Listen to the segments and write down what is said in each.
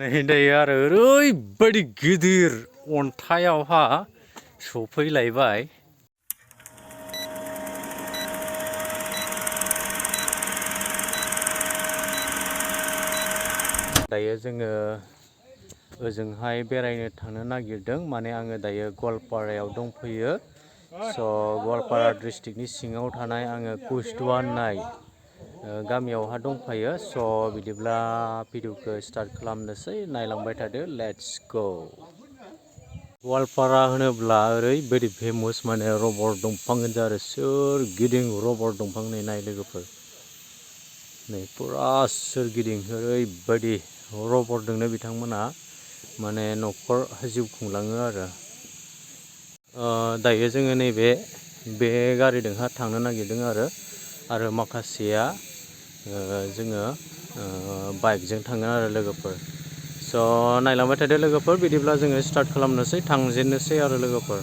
नै दायो आरो ओरैबायदि गिदिर अन्थायावहा सफैलायबाय। दायो जोङो ओजोंहाय बेरायनो थांनो नागिरदों। माने आङो दायो गवालपारायाव दंफैयो। स' गवालपारा डिस्ट्रिक्टनि सिङाव थानाय आङो कुसदुवा होननाय गामियावहा दंफायो। स' बिदिब्ला भिडिअखौ स्टार्ट खालामनोसै, नायलांबाय थादो। Let's go. गवालपारा होनोब्ला ओरैबायदि फेमास, माने रबर दंफां गोजा आरो सोरगिदिं रबर दंफां। नाय लोगोफोर, नै फुरा सोरगिदिं ओरैबायदि रबरजोंनो बिथांमोना माने न'खर जिउ खुंलाङो आरो। दायो जोङो नैबे गारिजोंहा थांनो नागिरदों आरो माखासेया जोङो बाइकजों थांगोन आरो लोगोफोर। स' नायलांबाय थादो लोगोफोर। बिदिब्ला जोङो स्टार्ट खालामनोसै, थांजेननोसै आरो लोगोफोर।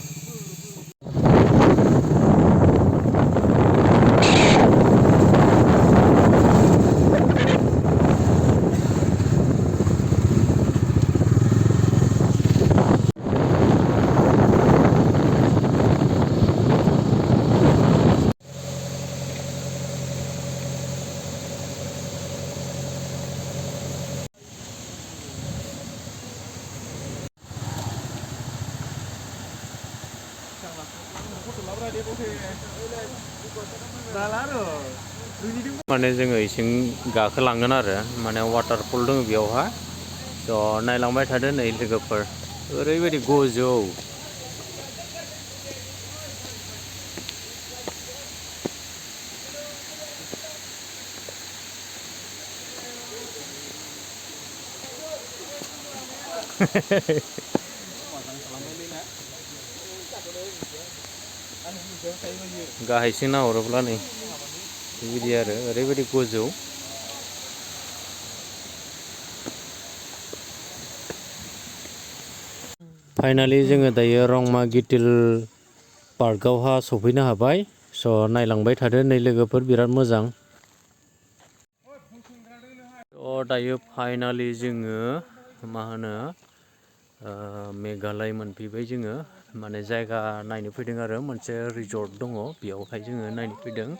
माने जोङो इसिं गाखोलांगोन आरो, माने वाटारफल दङ बेयावहा। स' नायलांबाय थादो नै लोगोफोर, ओरैबायदि गोजौ। गाहायसिं नाहरोब्ला नै बेबायदि आरो, ओरैबायदि गोजौ। फाइनालि जोङो दायो रंमा गिटिल पार्कआवहा सफैनो हाबाय। स' नायलांबाय थादो नै लोगोफोर, बिराद मोजां। थ' दायो फाइनालि जोङो मा होनो मेघालय मोनफैबाय जोङो। माने जायगा नायनो फैदों आरो, मोनसे रिजर्ट दङ बेयावहाय जोङो नायनो फैदों।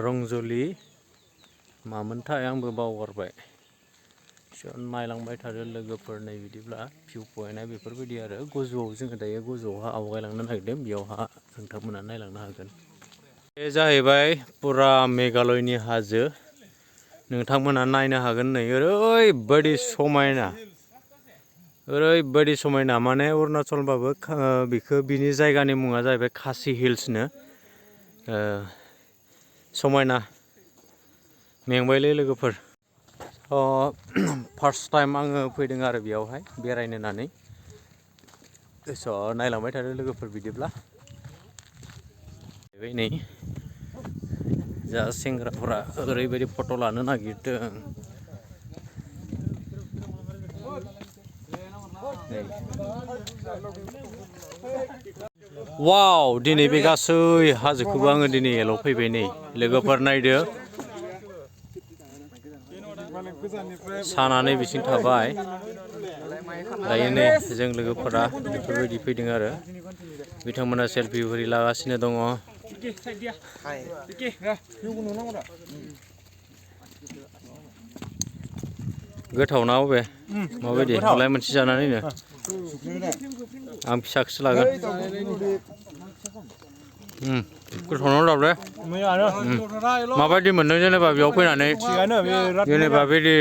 रंजलि मामोनथाय आंबो बावगारबाय। नायलांबाय थादो लोगोफोर। नै बिदिब्ला भिउ पइन्टआ बेफोरबायदि आरो, गोजौआव जोङो दायो गोजौआवहा आवगायलांनो नागिरदों। बेयावहा नोंथांमोना नायलांनो हागोन। बे जाहैबाय फुरा मेघालयनि हाजो, नोंथांमोना नायनो हागोन। नै ओरैबायदि समायना, ओरैबायदि समायना। माने अरुणाचलबाबो बिनि जायगानि मुङा जाहैबाय खासि हिल्सनो। समायना, मेंबायलै लोगोफोर। फार्स्ट टाइम आङो फैदों आरो बेयावहाय बेरायनो होननानै। स' नायलांबाय थादो लोगोफोर। बिदिब्ला नै जा सेंग्राफोरा ओरैबायदि फट' लानो नागिरदों। वाव, दिनै बे गासै हाजोखौबो आङो दिनै एलाव फैबाय। नै लोगोफोर नायदो, सानानै बिसिं थाबाय। दायो नै जों लोगोफोरा बेफोरबायदि फैदों आरो, बिथांमोना सेलफि उरि लागासिनो दङ। गोथावना अबे माबायदि? लाय मोनसे जानानैनो आं फिसाखौसो लागोन। गोथावना दाबले? माबायदि मोनदों जेनेबा बेयाव फैनानै? जेनेबा बिदि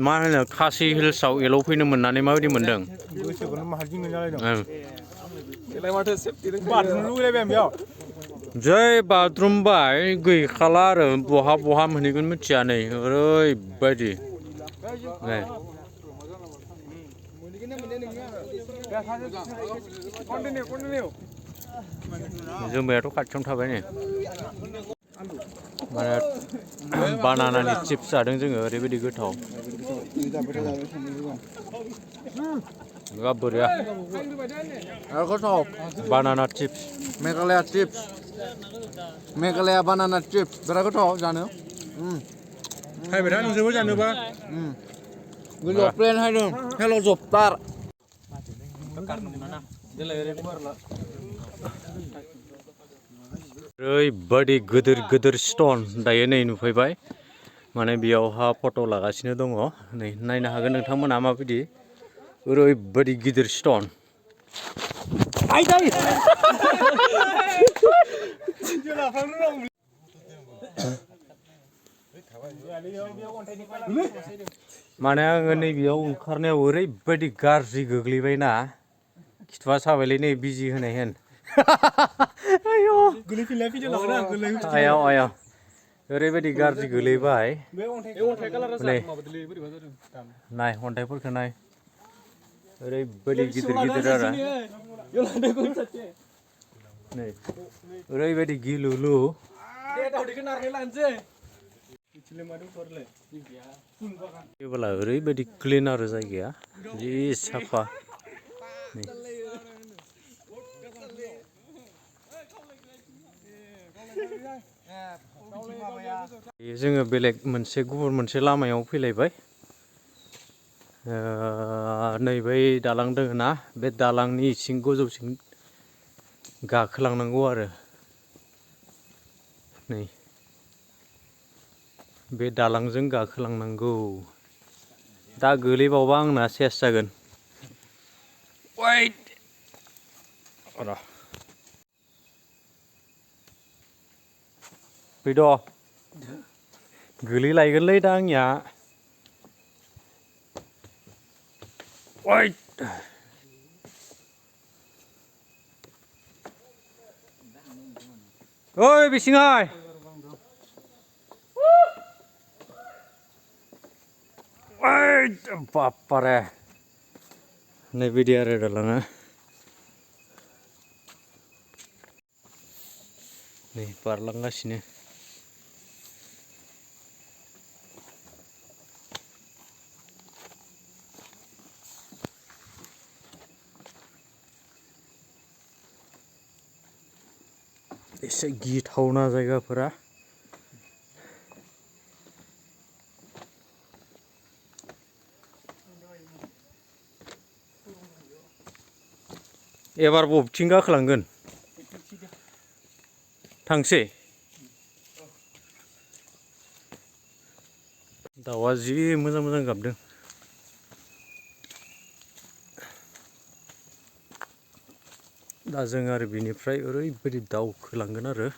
मा होनो खासि हिल्सआव एलाव फैनो मोननानै माबायदि मोनदों? जै बाज्रुमबाय गैखाला आरो, बहा मोनहैगोन मिथिया। नै ओरैबायदि जोमायाथ' खाथियावनो थाबाय। नै माने बानानानि चिप्स जादों जोङो, ओरैबायदि गोथाव। बरिया गोथाव। बानाना chips, Meghalaya chips, Meghalaya बानाना chips, बिराद गोथाव जानो। Hai phải đangซื้อจันดูป่ะ Gue joplain hai dong. Hello Jwbwr. ओरैबायदि गिदिर गिदिर स्टन दायो नै नुफैबाय माने बेयावहा फट' लागासिनो दङ नै नायनो हागोन नोंथांमोना माबायदि ओरैबायदि गिदिर स्टन माने आङो नैबेयाव ओंखारनायाव ओरैबायदि गाज्रि गोग्लैबायना खिथुआ साबायलै नै बिजि होनाय होन आयाव आयाव ओरैबायदि गाज्रि गोलैबाय नाय अन्थाइफोरखौ नाय ओरैबायदि गिदिर गिदिर आरो नै ओरैबायदि गिलुलु जेब्ला ओरैबायदि क्लिन आरो जायगाया जि साफा जोङो बेलेग मोनसे गुबुन मोनसे लामायाव फैलायबाय नैबै दालां दङ ना बे दालांनि इसिं गोजौसिम गाखोलांनांगौ आरो नै बे दालांजों गाखोलांनांगौ दा गोलैबावबा आंना सेस जागोन वाइट र' फैद' गोलैलायगोनलै दा आंनिया वाइट ओइ बिसिङाय वाइट बापारे नै बिदि आरो दालाङा नै बारलांगासिनो एसे गिथावना जायगाफोरा एबार बबेथिं गाखोलांगोन थांसै दाउआ जि मोजां मोजां गाबदों दा जों आरो बिनिफ्राय ओरैबायदि दावखोलांगोन आरो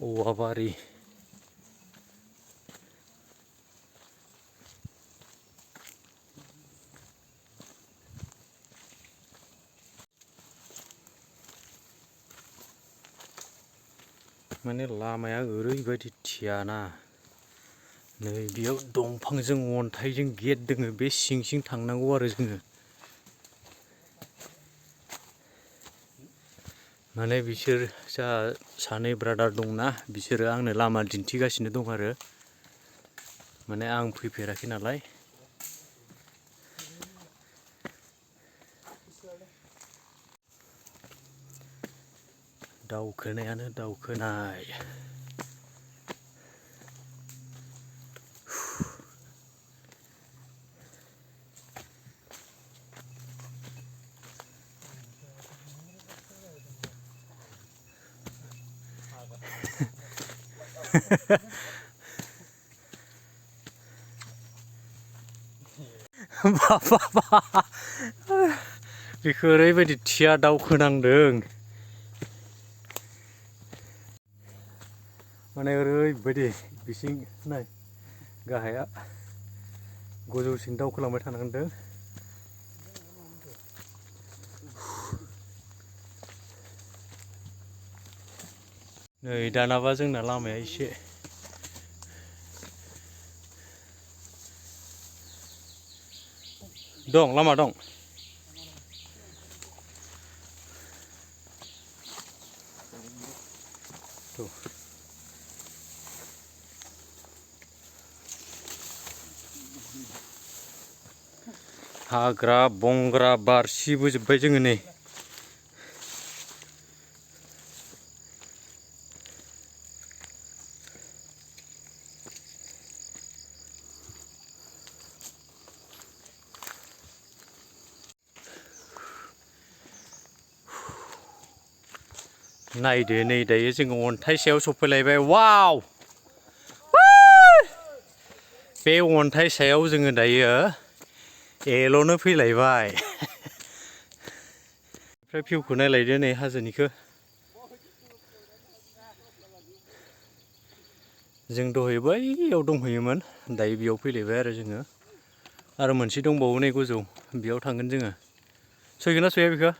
औवाबारि माने लामाया ओरैबायदि थियाना नै बेयाव दंफांजों अन्थाइजों गेट दोङो बे सिं सिं थांनांगौ आरो जोङो माने बिसोर जा सानै ब्रादार दंना बिसोरो आंनो लामा दिन्थिगासिनो दं आरो माने आं फैफेराखै नालाय दावखोनायानो दावखोनाय बाबा बेखौ ओरैबायदि थिया दावखोनांदों माने ओरैबायदि बिसिं नाय गाहाया गोजौसिम दावखोलांबाय थानांदों नै दानाबा जोंना लामाया एसे दं लामा दं tuh hagra bonggra barsibojोब्बाय जोङो नै नायदो नै दायो जोङो अन्थाइ सायाव सफैलायबाय वाव बे अन्थाइ सायाव जोङो दायो एल'नो फैलायबाय ओमफ्राय भिउखौ नायलायदो नै हाजोनिखौ जों दहाय बैयाव दंहैयोमोन दायो बेयाव फैलायबाय आरो जोङो आरो मोनसे दंबावो नै गोजौ बेयाव थांगोन जोङो सहैगोन ना सहैया बेखौ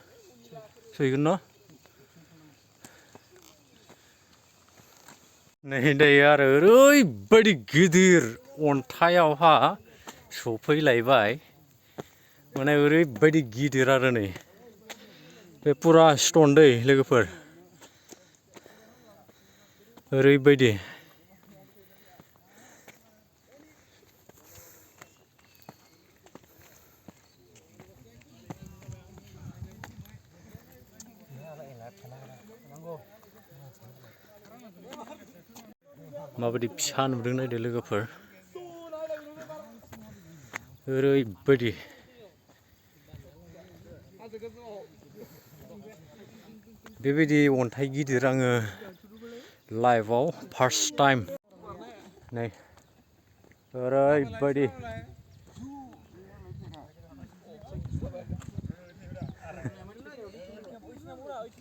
सहैगोन न' नै दायो आरो ओरैबायदि गिदिर अन्थाइआवहा सफैलायबाय माने ओरैबायदि गिदिर आरो नै बे पुरा स्टन दै लोगोफोर ओरैबायदि माबायदि फिसा नुदों नायदो लोगोफोर ओरैबायदि बेबायदि अन्थाइ गिदिर आङो लाइफआव फार्स्ट टाइम नै ओरैबायदि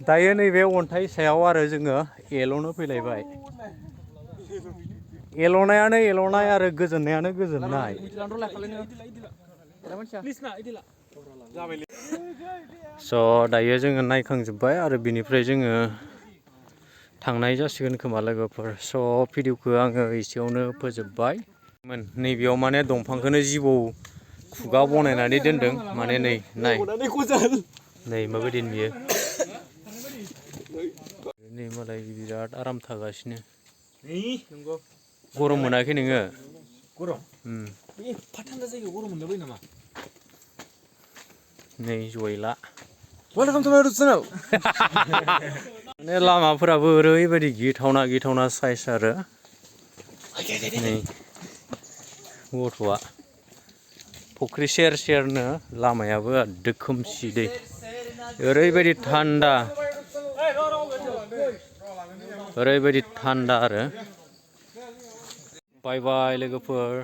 दायो नैबे अन्थाइ सायाव आरो जोङो एल'नो फैलायबाय एल'नायानो एल'नाय आरो गोजोननायानो गोजोननाय स' दायो जोङो नायखांजोब्बाय आरो बिनिफ्राय जोङो थांनाय जासिगोन खोमा लोगोफोर स' भिडिअखौ आङो एसेयावनो फोजोबबाय नैबेयाव माने दंफांखौनो जिबौ खुगा बनायनानै दोनदों माने नै नाय नै माबायदि नुयो नै मालाय बिराद आराम थागासिनो गरम मोनाखै नोङो गरम एफा थान्दा जायगायाव गरम मोनलाबायो नामा नै जयला वेलकाम टु माय इउटुब चेनेल माने लामाफोराबो ओरैबायदि गिथावना गिथावना साइज आरो नै गथ'आ फुख्रि सेर सेरनो लामायाबो खोमसि दै ओरैबायदि थान्दा ओरैबायदि थान्दा आरो बाय बाय लोगोफोर